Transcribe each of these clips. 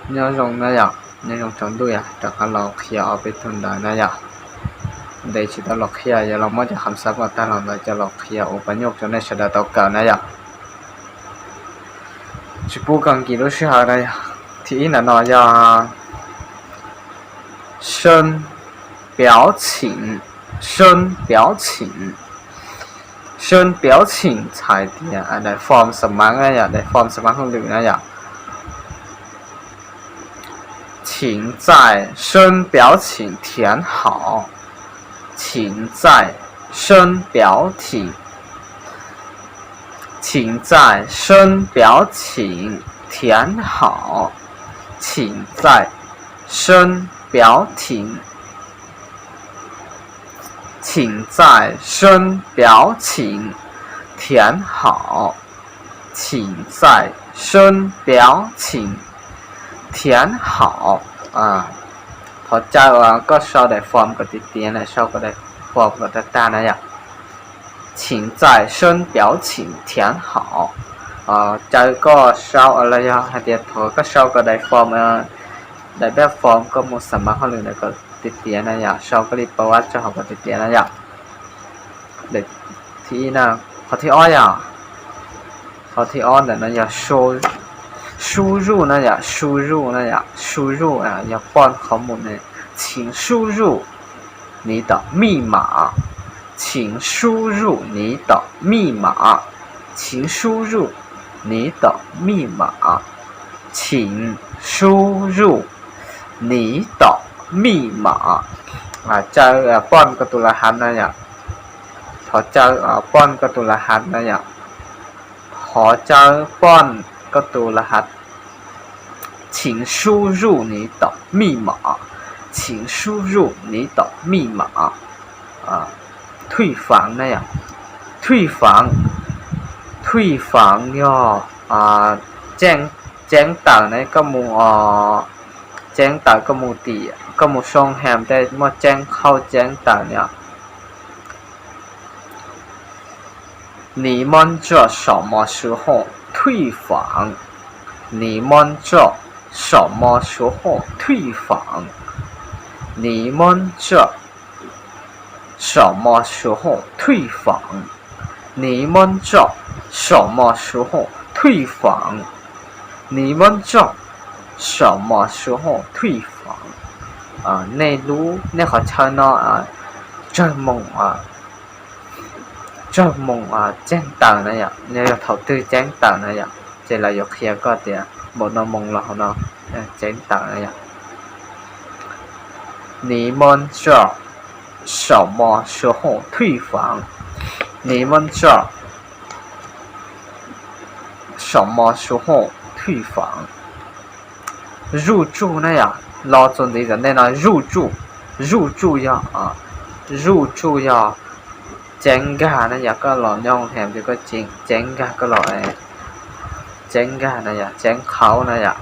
Nyob zoo na yom, nyob zoo tsaus ntuj yom, rov qab los qhia ob peb tug ntawv na yom. Ntev tsis tau los qhia, yuav los muab cov kham xab kom tag los ntawd coj los qhia ua pab nyuj rau nej sawv daws tau kawm na yom. Tsis pub kawg nkim lub sij hawm na yom. Thib ib ntawm no yog 声表情, 声表情, 声表情 txhais tias daim form xa mab na yom, daim form xa mab hauj lwm na yom. 请在深表情填好，请在深表情，请在深表情填好，请在深表情，请在深表情填好。 请在深表情填好. Thov caw koj sau daim form kom tiav tiav na, sau koj daim form kom tag tag na yom. 请在深表情填好. Caw koj sau los yog hais tias thov koj sau koj daim form, daim pab form koj mus xa mab hauj lwm ntawd kom tiav tiav na yom, sau koj li paub ab tso hauv kom tiav tiav na yom. Thib ib na, qhov thib ob yom, qhov thib ob ntawm no yog 输入 na yom, 输入 na yom, 输入 yog poj qhov mus ne. 请输入你的密码, 请输入你的密码, 请输入你的密码, 请输入你的密码. Caw poj koj tus laj hav na yom. Thov caw poj koj tus laj hav na yom. Thov caw poj koj tus laj hav. 请输入你的密码, 请输入你的密码. 退房 na yom, 退房, 退房 yog ceeb taws ne, koj mus, ceeb taws koj mus tim, koj mus soo hem tej muaj ceeb qhauj ceeb taws ne. 你们这什么时候退房? 你们这什么时候退房? 你们这什么时候退房? 你们这什么时候退房? 你们这什么时候退房? Nej lub, nej qhov chaw no tsawg moos, tsawg moos ceeb taws na yom, yog thaum twg ceeb taws na yom, ces lawv yuav qhia koj tias npaum no moos los hauv no ceeb taws na yom. 你们这什么时候退房? 你们这什么时候退房? 入住 na yom, los txuas ntxiv tom ntej no 入住, 入住 yog, 入住 yog ceeb nkag na yom, koj los nyob hoo hem ces koj ceeb nkag, koj los ceeb nkag na yom, ceeb qhauv na yom.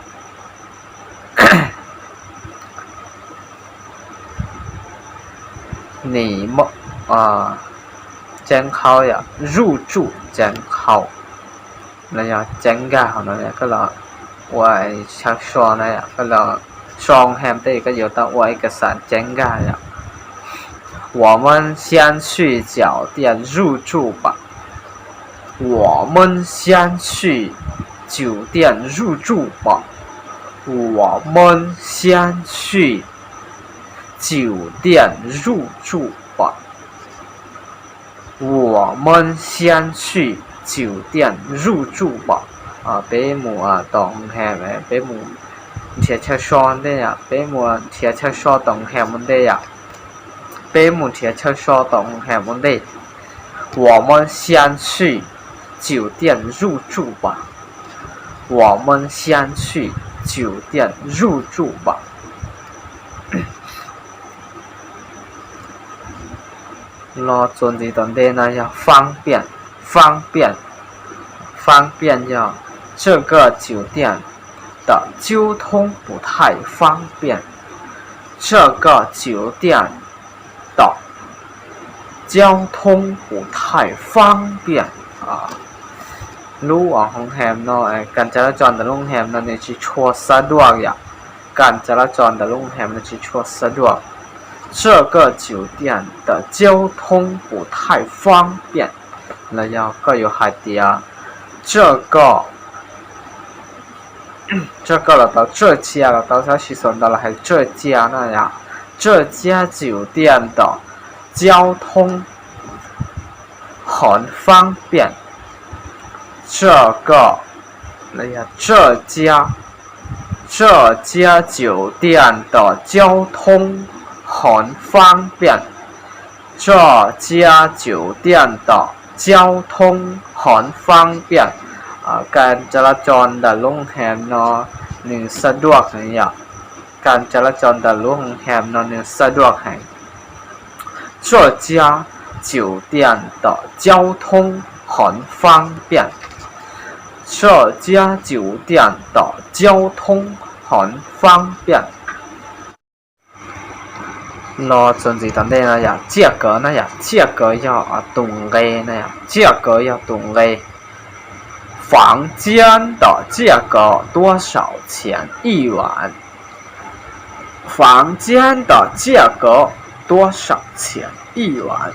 你们, ceeb qhauv yom, 入住 ceeb qhauv, los yog ceeb nkag hauv no, koj los ua chaw so na, koj los so hem tej koj yuav tau ua ib kas xav ceeb nkag yom. 我们先去酒店入住吧. 我们先去酒店入住吧. 我们先去酒店入住吧. 我们先去酒店入住吧. Peb mus tom hoo hem, peb mus nrhiav chaw so ntej yom, peb mus nrhiav chaw so tom hoo hem ua ntej yom. Peb mus nrhiav chaw so tom hoo hem ua ntej. 我们先去酒店入住吧. 我们先去酒店入住吧. Los txuas ntxiv tom ntej no yog 方便, 方便, 方便 yog, 这个酒店的交通不太方便. 这个酒店的交通不太方便. Lub hoo hem no, kas cov tso ntawm lub hoo hem no nws tsis tshua sab duaj yom. 干家拉庄的路线呢是错 xa duaj. 这个酒店的交通不太方便 los yog koj yuav hais tias 这个, 这个 los tau, 这家 los tau, tab sis sau ntawv los hais 这家 na yom. 这家酒店的交通很方便. 这个 los yog 这家, 这家酒店的交通很方便. 这家酒店的交通很方便. Kas cas laj cov ntawm lub hoo hees no nws xa duaj heev yom. Kas cas laj cov ntawm lub hoo hees no nws xa duaj heev. 这家酒店的交通很方便。这家酒店的交通很方便. Los txuas ntxiv tom ntej no yom, 价格 na yom, 价格 yog tus nqe na yom, 价格 yog tus nqe. 房间的价格多少钱一晚？房间的价格多少钱一晚？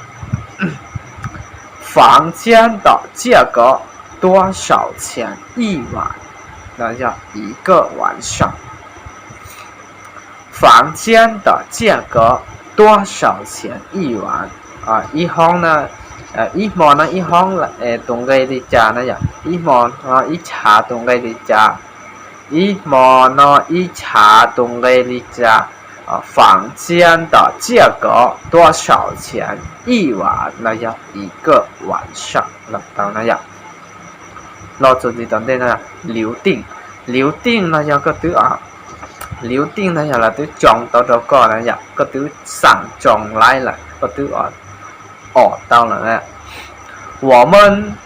房间的价格多少钱一晚？ Los yog 一个晚上. 房间的价格多少钱一晚? Ib hoob no, ib hmo no ib hoob tus nqe li cas na yom, ib hmo no ib chav tus nqe li cas, ib hmo no ib chav tus nqe li cas. 房间的价格多少钱一晚 los yog 一个晚上 los tau na yom. Los txuas ntxiv tom ntej no, 留定. 留定 no yog koj twb, 留定 no yog lawv twb tsoo tau rau koj na yom, koj twb xam tsoo laib lawm, koj twb os tau lawm. 我们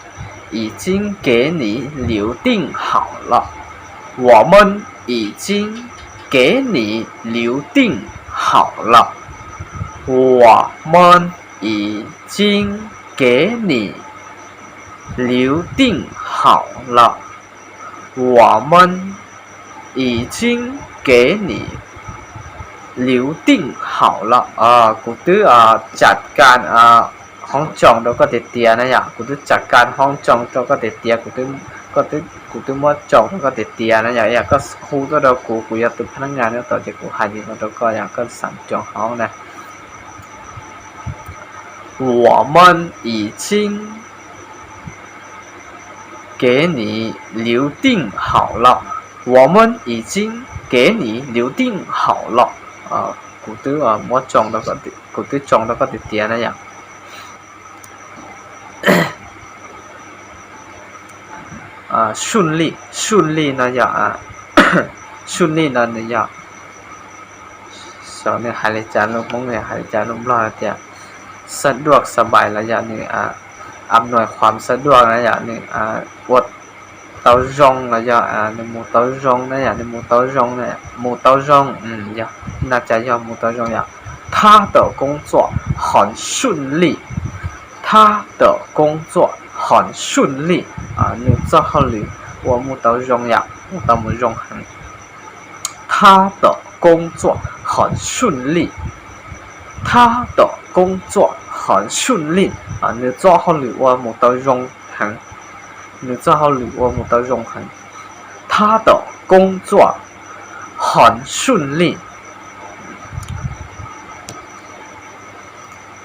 已经给你留定好了。我们已经给你留定好了。我们已经给你留定好了。 我们已经给你留定好了. Kuv twb tsam kas hoob tsoo rau koj tiag tiag na yom, kuv twb tsam kas hoob tsoo rau koj tiag tiag, kuv twb muab tsoo rau koj tiag tiag na yom, yog koj hu tuaj rau kuv, kuv yog tus phab nab ngas nyob tod ces kuv hais li no rau koj yom, koj xam tsoo hoob na. 我们已经 给你留定好了。我们已经给你留定好了。Kuv twb muab tsoo, kuv twb tsoo rau koj tiag tiag na yom. 顺利, 顺利 no yog, 顺利 no nws yog, xyov nws hais li cas, lus Hmoob hais li cas, lus Nplog tias สะดวกสบาย los yog nws อำนวยความสะดวก na yom, nws ua tau zoo los yog nws mus tau zoo na yom, nws mus tau zoo, mus tau zoo, yog, na cas yog mus tau zoo yom. 他的工作很顺利。他的工作很顺利。Nws txoj hauj lwm ua mus tau zoo yom, ua tau mus zoo heev. 他的工作很顺利。他的工作很顺利。Nws txoj hauj lwm ua mus tau zoo heev. Nws txoj hauj lwm ua mus tau zoo heev. 他的工作很顺利。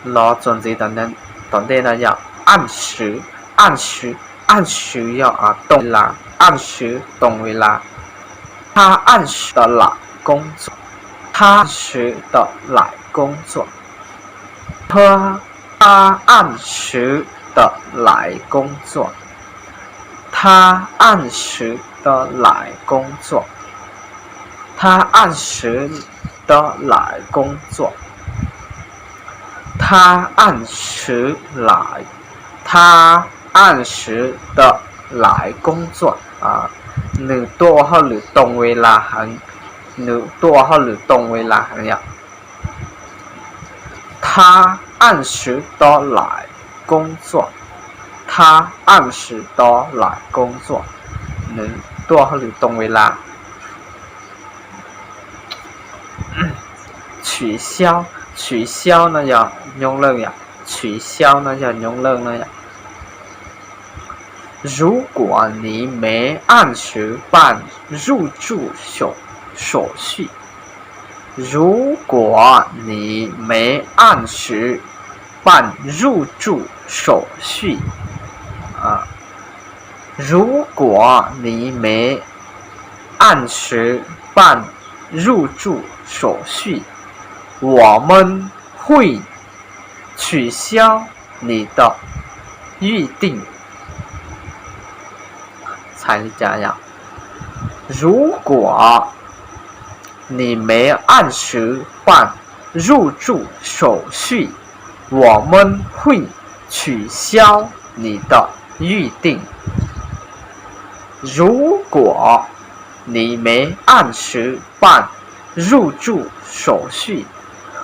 Los txuas ntxiv tom ntej no yog 按时, 按时, 按时 yog ตรงเวลา, 按时 ตรงเวลา. 他按时的来工作。他按时的来工作。他 他按时的来工作。他按时的来工作。他按时的来工作。他按时来，他按时的来工作。Nws tuaj ua hauj lwm ตรงเวลา heev. Nws tuaj ua hauj lwm ตรงเวลา heev yom. 他按时的来工作。他按时的来工作。Nws tuaj ua hauj lwm ตรงเวลา。取消, 取消 no yog nyooj lawj yom, 取消 no yog nyooj lawj no yom. 如果你没按时办入住手, 如果你没按时办入住手续, 啊，如果你没按时办入住手续，我们会取消你的预订。 如果你没按时办入住手续，我们会取消你的预订。如果你没按时办入住手续，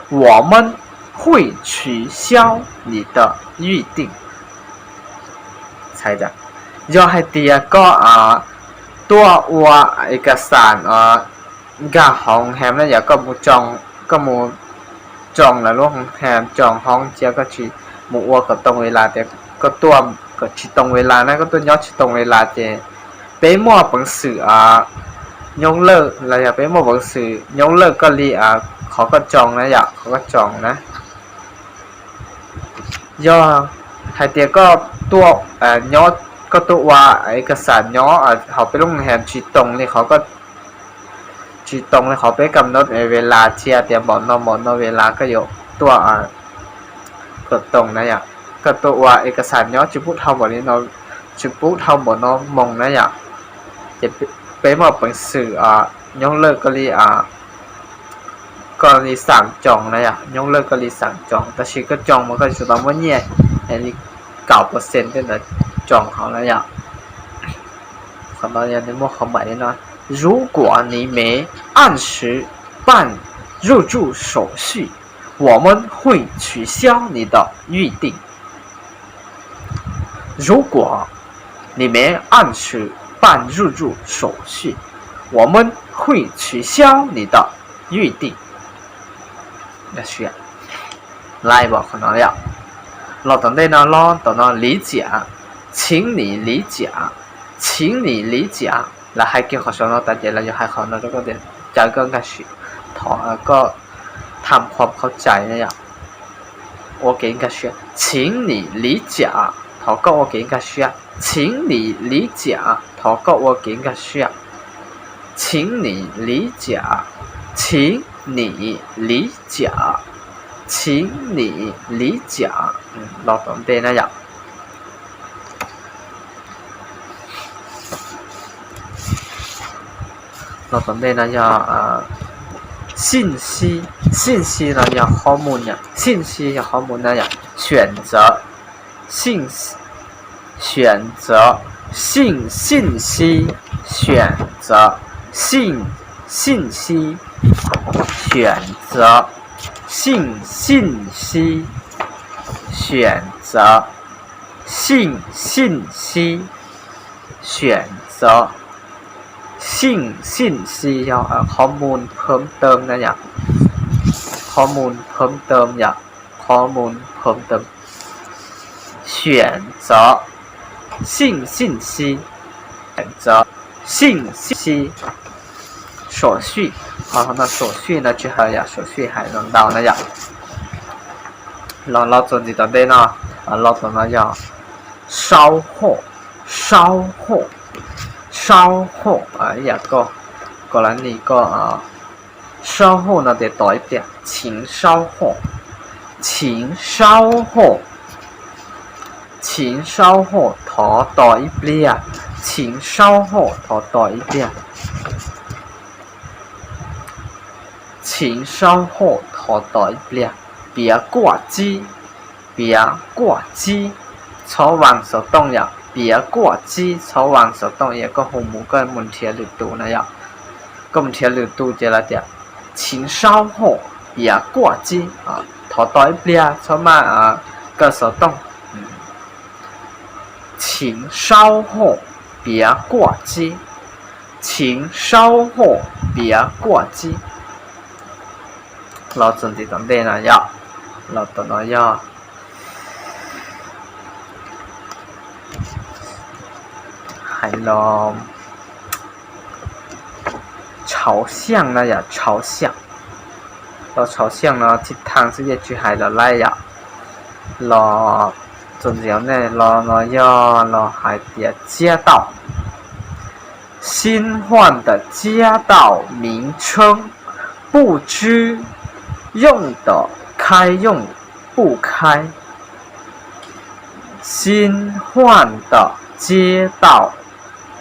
我们会取消你的预订。 Yog hais tias koj tuaj ua ib kas xas nkag hoo hem na yom, koj mus tsoo lawv lub hoo hem, tsoo hoob cia koj tsis mus ua kom tau vela tias koj tuaj kom tsis tau vela na, koj tuaj nyob tsis tau vela ces peb muaj peev xwm nyooj lawj los yog peb muaj peev xwm nyooj lawj koj li qhov koj tsoo na yom, qhov koj tsoo na. Yog hais tias koj tuaj nyob, koj tuaj ua ib kas xas nyob hauv peb lub hoo hem tsis too li qhov koj, tsis too li qhov peb kam nod vela cia tias npaum no npaum no vela koj yuav tuaj kom tau na yom, koj tuaj ua ib kas xas nyob tsis pub dhau npaum li no, tsis pub dhau npaum no moos na yom, ces peb muaj peev xwm nyooj lawj koj li, koj li xaam tsoo na yom, nyooj lawj koj li xaam tsoo, tab sis koj tsoo mas koj tsuas tau muab nyiaj li kaum percent tej ntawd tsoo hauv na yom. Qhov no yog nws muaj qhov npaim li no: 如果你没按时办入住手续，我们会取消你的预订。 如果你没按时办入住手续，我们会取消你的预订。 Los tom ntej no, los tom no 理解, 请你理解, 请你理解. Lawv hais kiag qhov saum no tas ces lawv yuav hais qhov no rau koj tias caw koj nkag siab, thov koj tham khom khaub cai na yom. Ua kev nkag siab, 请你理解, thov koj ua kev nkag siab. 请你理解, thov koj ua kev nkag siab. 请你理解, 请你理解, 请你理解. Los tom ntej na yom. Los tom ntej no yog 信息, 信息 no yog qhov mus, 信息 yog qhov mus na yom. 选择, 信, 选择, 信, 信息, 选择, 信, 信息, 选择, 信, 信息, 选择, 信, 信息, 选择, 信, 信息 yog qhov mus เพิ่มเติม na yom, qhov mus เพิ่มเติม yom, qhov mus เพิ่มเติม. 选择, 信, 信息, 选择, 信, 信息, 手续, qhov no 手续 no tsis hais yom, 手续 hais los ntau na yom. Los, los txuas ntxiv tom ntej no, los tom no yog 稍后, 稍后, 稍后, ib yam koj, koj lawv nim koj 稍后 no tias tos ib pliag, 请稍后, 请稍后, 请稍后, thov tos ib pliag, 请稍后, thov tos ib pliag, 请稍后, thov tos ib pliag, 别挂机, 别挂机, txhob vaa xov tooj yom, 别挂机, txhob vaa xov tooj, yog koj hu mus koj mus nrhiav lwm tus na yom, koj mus nrhiav lwm tus ces lawv tias 请稍后, 别挂机, thov tos ib pliag, txhob maj kaw xov tooj. 请稍后, 别挂机, 请稍后, 别挂机. Los txuas ntxiv tom ntej no yom, los tom no yog hais los tshauv xiaj no yom, tshauv xiaj. Los tshauv xiaj no thib thaj xwb yeej tsis hais los laij yom. Los txuas ntxiv nej los no yog los hais tias街道. 新换的街道名称不知用得开用不开。新换的街道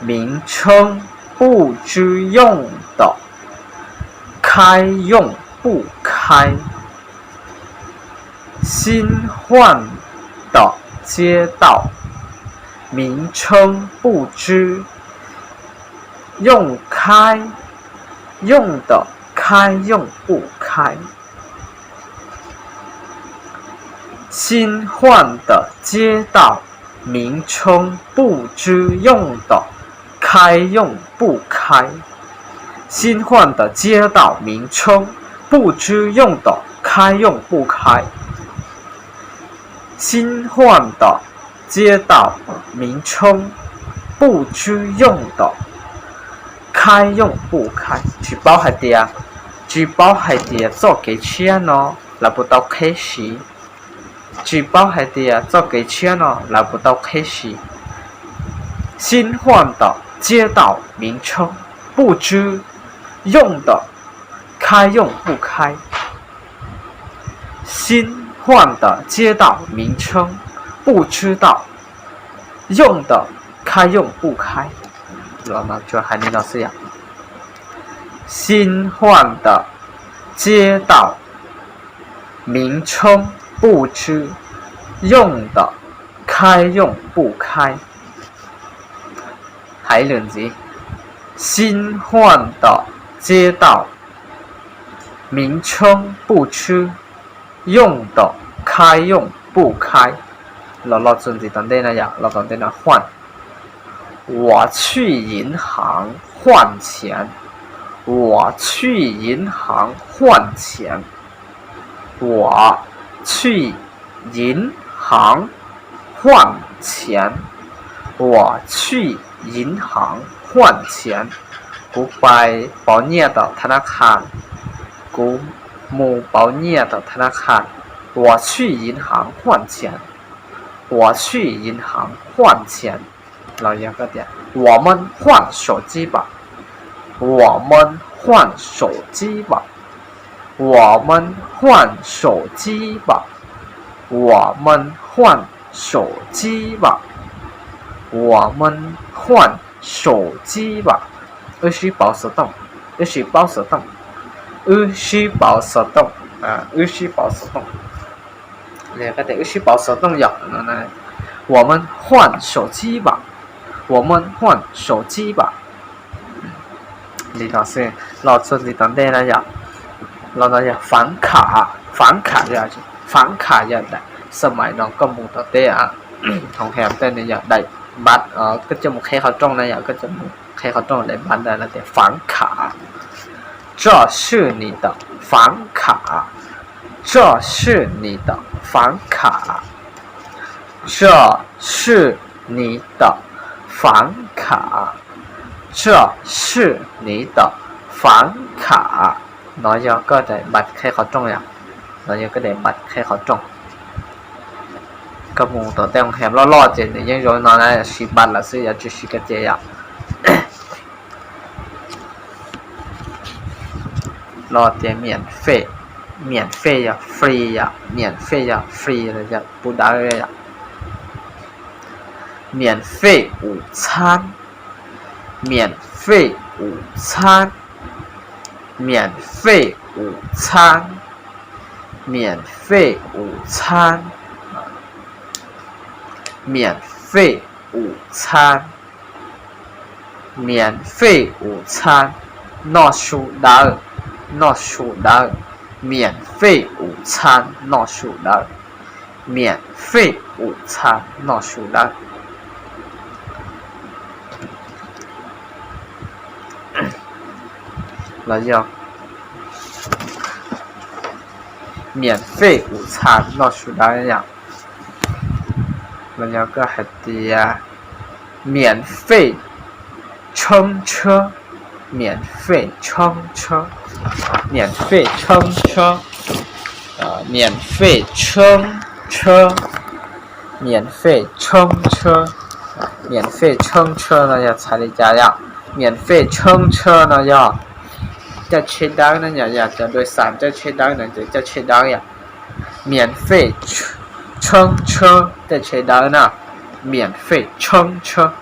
名称不知用得开用不开。 新换的街道名称不知用开，用得开用不开。新换的街道名称不知用得开用不开。新换的街道名称不知用得开用不开。 新换的街道名称不知用得开用不开。Tsis paub hais tias, tsis paub hais tias txoj kev tshiab no lawv puas tau qheb siv. Tsis paub hais tias txoj kev tshiab no lawv puas tau qheb siv. 新换的街道名称不知用得开用不开。 新换的街道名称不知道用得开用不开。Los no tsuas hais li no xwb yom. 新换的街道名称不知用得开用不开。 Hais lwm ntxiv. 新换的街道名称不知用得开用不开。Los los txuas ntxiv tom ntej no yom, los tom ntej no 换. 我去银行换钱。我去银行换钱。我去银行换钱。我去银行换钱。Kuv pais pauv nyiaj tom tha na khas. Kuv mus pauv nyiaj tom tha na khas. 我去银行换钱。我去银行换钱。Los yog koj tias 我们换手机吧。我们换手机吧。我们换手机吧。我们换手机吧。我们换手机吧。Wb sib pauv xov tooj. Wb sib pauv xov tooj. Wb sib pauv xov tooj. Wb sib pauv xov tooj. Wb sib pauv xov tooj yom. 我们换手机吧。我们换手机吧。 Li no xwb, los txuas ntxiv tom ntej no yom. Los no yog 房卡. 房卡 yog, 房卡 yog daim, xab mais no koj mus tom tej hoo hees tej no yog daim npav, koj coj mus qheb qhov rooj na yom, koj coj mus qheb qhov rooj daim npav ntawd lawv tias 房卡. 这是你的房卡。这是你的房卡。这是你的房卡。这是你的房卡。 No yog koj daim npav qheb qhov rooj yom. No yog koj daim npav qheb qhov rooj. Koj mus tom tej hoo hees loj loj ces nws yeej zoo no na, siv npav lawm xwb, yog tsis siv koj ces yom. Los tias 免费. 免费 yog free yom, 免费 yog free los yog pub dawb yom. 免费午餐。免费午餐。免费午餐。免费午餐。免费午餐。 免费午餐, noj su dawb, noj su dawb. 免费午餐, noj su dawb. 免费午餐, noj su dawb. Los yog 免费午餐 no sawv daws yom. Los yog koj hais tias 免费乘车, 免费乘车, 免费乘车, 免费乘车, 免费乘车 no yog txhais li cas yom? 免费乘车 no yog caij tsheb dawb na yom, yog cov dua xam caij tsheb dawb no ces caij tsheb dawb yom. 免费乘车, caij tsheb dawb na. 免费乘车,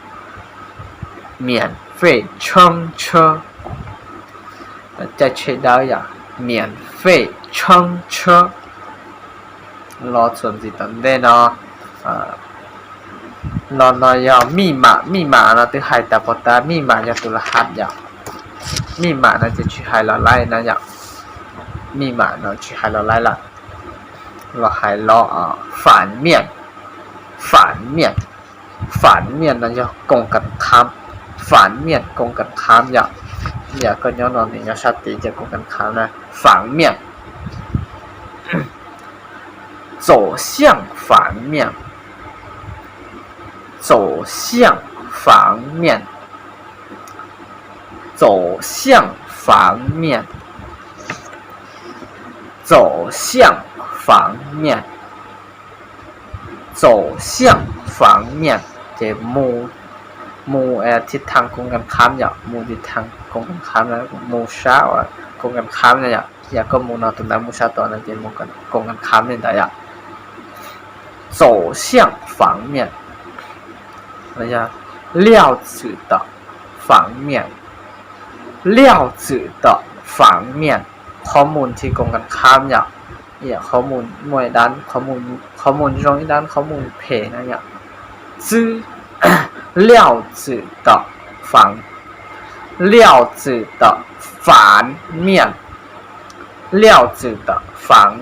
免费乘车, caij tsheb dawb yom. 免费乘车. Los txuas ntxiv tom ntej no, los no yog 密码, 密码 no twb hais tas puas tas, 密码 yog tus laj hat yom. 密码 no ces tsis hais los laib na yom. 密码 no tsis hais los laib lawm. Los hais los 反面, 反面, 反面 no yog koom kas khab, 反面 koom kas khab yom. Yog koj nyob no nws nyob sab tid ces koom kas khab na, 反面. 走向反面, 走向反面, 走向反面, 走向反面, 走向反面 ces mus, mus ทิศทาง koom kas khab yom, mus ทิศทาง koom kas khab, mus sab uas koom kas khab na yom. Yog koj mus no tus ntawd mus sab tod no ces mus koom kas khab li ntawd yom. 走向反面, 料子的反面, 料子的反面, qhov muag thiab koom kas khab yom. Qhov muag muaj ib dab, qhov muag zoo ib dab, qhov muag phem na yom. 资, 料子的反, 料子的反面, 料子的反,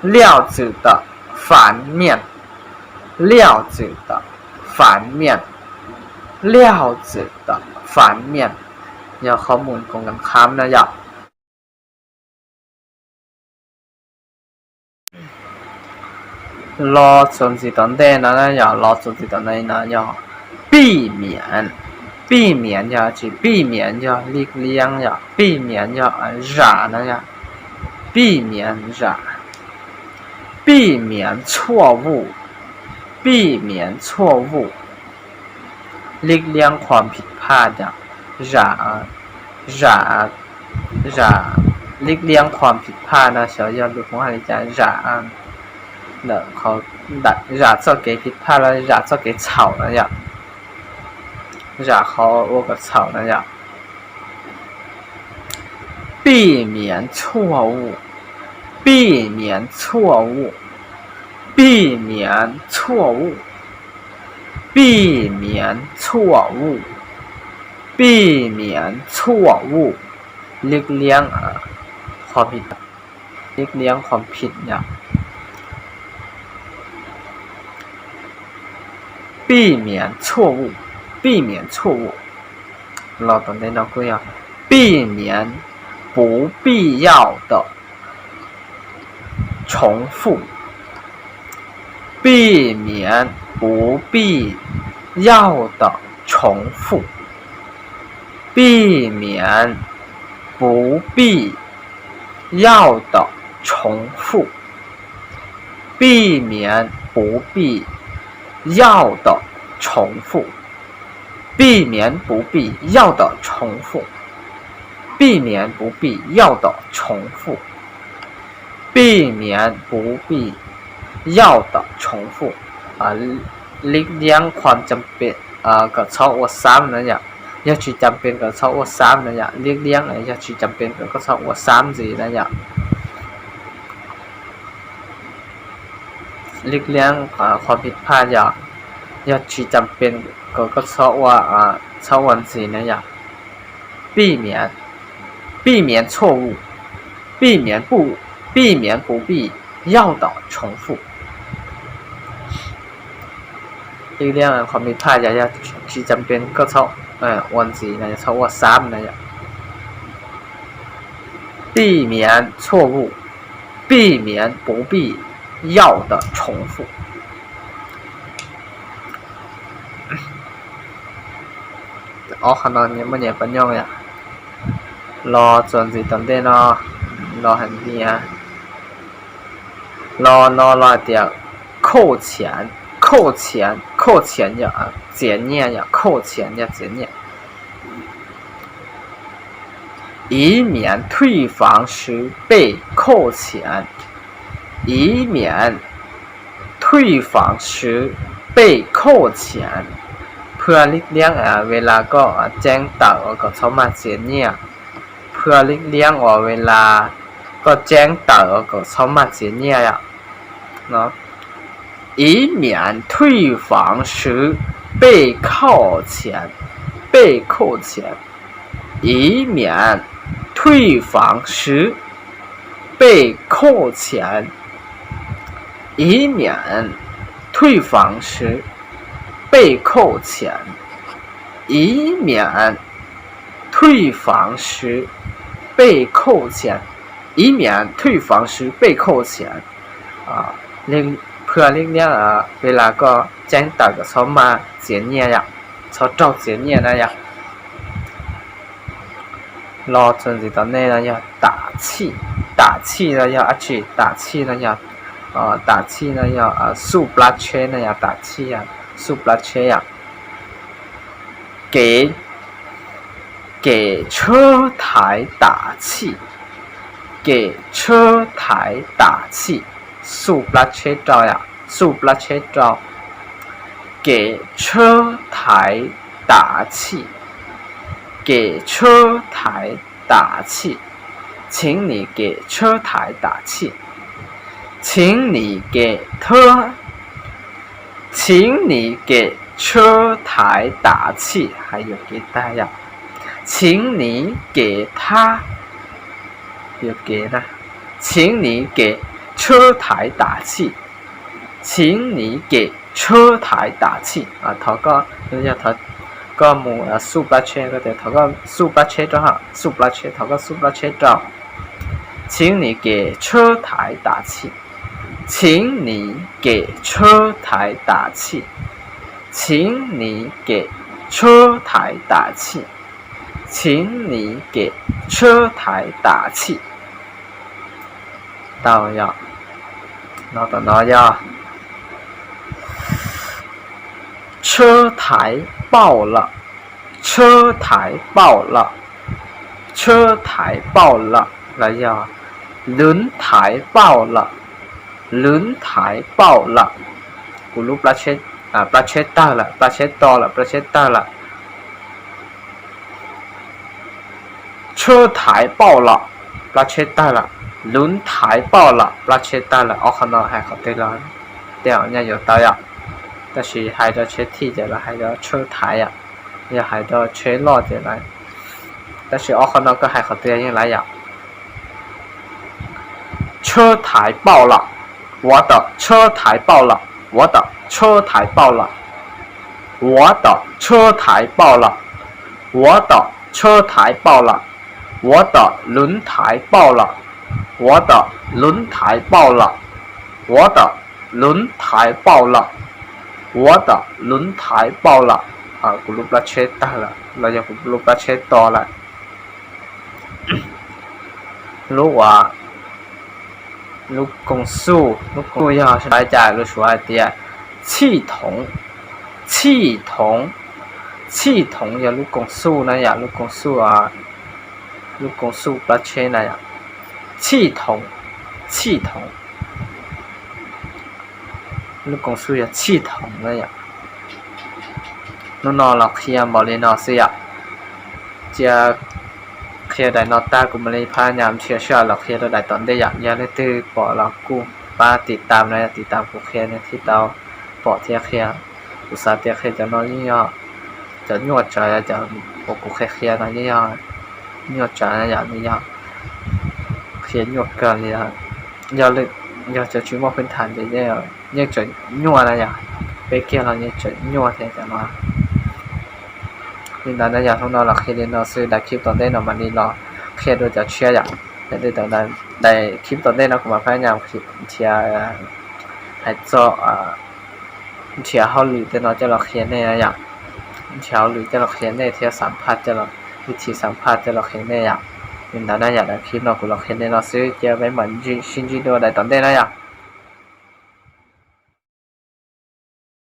料子的反面, 料子的反面, 料子的反面 yog qhov muag koom kas khab na yom. Los txuas ntxiv tom ntej no na yog, los txuas ntxiv tom ntej no yog 避免, 避免 yog tsis, 避免 yog lik liab yom, 避免 yog zam na yom, 避免 zam, 避免错误, 避免错误, lik liab qhuas phim phaj yom, zam, zam, zam, lik liab qhuas phim phaj no xyov yog lus Hmoob hais li cas, zam, zam txoj kev phim phaj los zam txoj kev txhaum na yom, zam qhov ua kom txhaum na yom. 避免错误, 避免错误, 避免错误, 避免错误, 避免错误, lik liab qhuas phim, lik liab qhuas phim yom. 避免错误, 避免错误, los tom ntej no kuj yog 避免不必要的重复, 避免不必要的重复, 避免不必要的重复, 避免不必要的重复, 避免不必要的重复, 避免不必要的重复, 避免不必要的重复, lik liab qhuas จำเป็น kom txhob ua xam na yom, yog tsis จำเป็น kom txhob ua xam na yom, lik liab yog tsis จำเป็น kom koj txhob ua xam ntxiv na yom. Lik liab qhuas phim phaj yog, yog tsis จำเป็น kom koj txhob ua, txhob ua ntxiv na yom. 避免, 避免错误, 避免不, 避免不必要的重复, lik liab qhuas phim phaj yog, yog tsis จำเป็น koj txhob ua ntxiv na, txhob ua xam na yom. 避免错误,避免不必要的重复。Ob qho no muaj nyias pab nyooj yom. Los txuas ntxiv tom ntej no, los hais tias, los no los hais tias 扣钱, 扣钱, 扣钱 yog txiav nyiaj yom, 扣钱 yog txiav nyiaj. 以免退房时被扣钱，以免退房时被扣钱。 Phaj liab liab เวลา koj ceeb tawm uas kom txhob mag txiav nyiaj. Phaj liab liab เวลา koj ceeb tawm uas kom txhob mag txiav nyiaj yom. 以免退房时被扣钱, 被扣钱。 以免退房时被扣钱。 以免退房时被扣钱。 以免退房时被扣钱。 以免退房时被扣钱。 Phaj liab liab เวลา koj ceeb tawm kom txhob mag txiav nyiaj yom, txhob raug txiav nyiaj na yom. Los txuas ntxiv tom ntej no yog 打气. 打气 no yog dab tsi? 打气 no yog, 打气 no yog xuj plab tsheb no yog 打气, xuj plab tsheb yom. 给, 给车台打气, 给车台打气, xuj plab tsheb rau yom, xuj plab tsheb rau. 给车台打气, 给车台打气, 请你给车台打气, 请你给车 请你给车台打气, hais yuam kev tag yom. 请你给他, yuam kev na, 请你给车台打气, 请你给车台打气. Thov koj, yog koj mus xuj plab tsheb, koj tias thov koj xuj plab tsheb rau, xuj plab tsheb, thov koj xuj plab tsheb rau. 请你给车台打气, 请你给车台打气, 请你给车台打气, 请你给车台打气. Tau yom. Los tom no yog 车台爆了, 车台爆了, 车台爆了 los yog 轮胎爆了, 轮胎爆了, kuv lub plab tsheb tawg lawm, plab tsheb to lawm, plab tsheb tawg lawm. 车胎爆了, plab tsheb tawg lawm. 轮胎爆了, plab tsheb tawg lawm. Ob qho no hais qhov twg los tej zaum nyaj yuav tau yom, tab sis hais rau tsheb thij ces lawv hais rau 车胎 yom, yog hais rau tsheb loj ces lawv, tab sis ob qho no koj hais qhov twg yeej lawv yom. 车胎爆了, 我的车胎爆了, 我的车胎爆了, 我的车胎爆了, 我的车胎爆了, 我的轮胎爆了, 我的轮胎爆了, 我的轮胎爆了, 我的轮胎爆了. Kuv lub plab tsheb tawg lawm los yog kuv lub plab tsheb to lawm. Lub uas, lub koom xuj, lub koom xuj yog li cas? Lus Suav hais tias 气筒, 气筒, 气筒 yog lub koom xuj na yom, lub koom xuj, lub koom xuj plab tsheb na yom. 气筒, 气筒, lub koom xuj yog 气筒 na yom. Hnub no los qhia npaum li no xwb yom. Cia qhia daim no tag kuv mam li phab nyas nrhiav sij hawm los qhia rau daim tom ntej yom. Yog leej twg pom los kuj pab tiv tam no, tiv tam kuv qhia nws thiaj tau pom thiab qhia. Kuv xav tias qhia cov no yeej yog cov nyuaj tsawv, cov uas kuv qhia qhia no yeej yog nyuaj tsawv na yom, nws yog qhia nyuaj kawg li. Yog, yog cov tsis muaj phwj tham ces yeej tseem nyuaj na yom, peb kiag los yeej tseem nyuaj thiab cov no. Li ntawd na yom, hnub no los qhia li no xwb, daim clip tom ntej no mam li los qhia dua cov tshiab yom. Daim, daim clip tom ntej no kuv mam phab nyas nrhiav, hais txog nrhiav hauj lwm tej no coj los qhia nej yom. Nrhiav hauj lwm coj los qhia nej thiab xam phaj, vib thib xam phaj coj los qhia nej yom. Li ntawd na yom, daim clip no kuv los qhia nej no xwb, cia peb mam sib ntsib dua daim tom ntej na yom.